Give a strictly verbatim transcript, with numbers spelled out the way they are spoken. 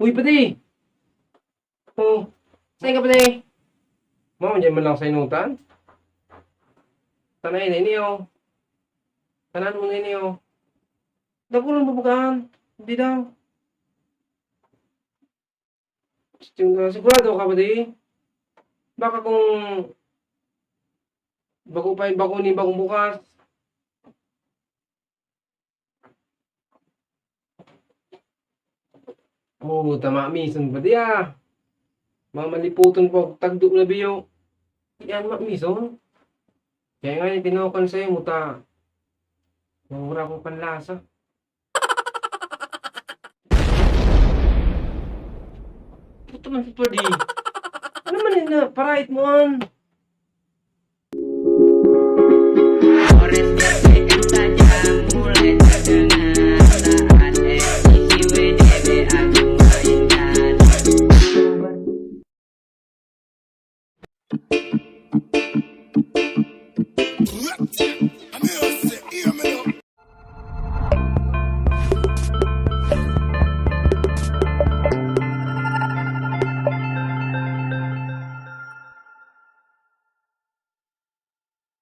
Uy, padi! Oh, saan ka, padi? Mao, dyan man lang sa inutan. Tanay na ini, oh. Tanan mo na ini, oh. Dakulan mo bukaan. Hindi daw. Sigurado ka, padi? Baka kung bago pa yung bako ni bakong bukas. Oh, tama, mison pa diya. Mamaliputon po, tagdo na biyo. Yan, ma, mison. Kaya nga, tinawakan sa'yo, muta. Mawala akong panlasa. Puta man, padi. Ano man yun na, parait mo an?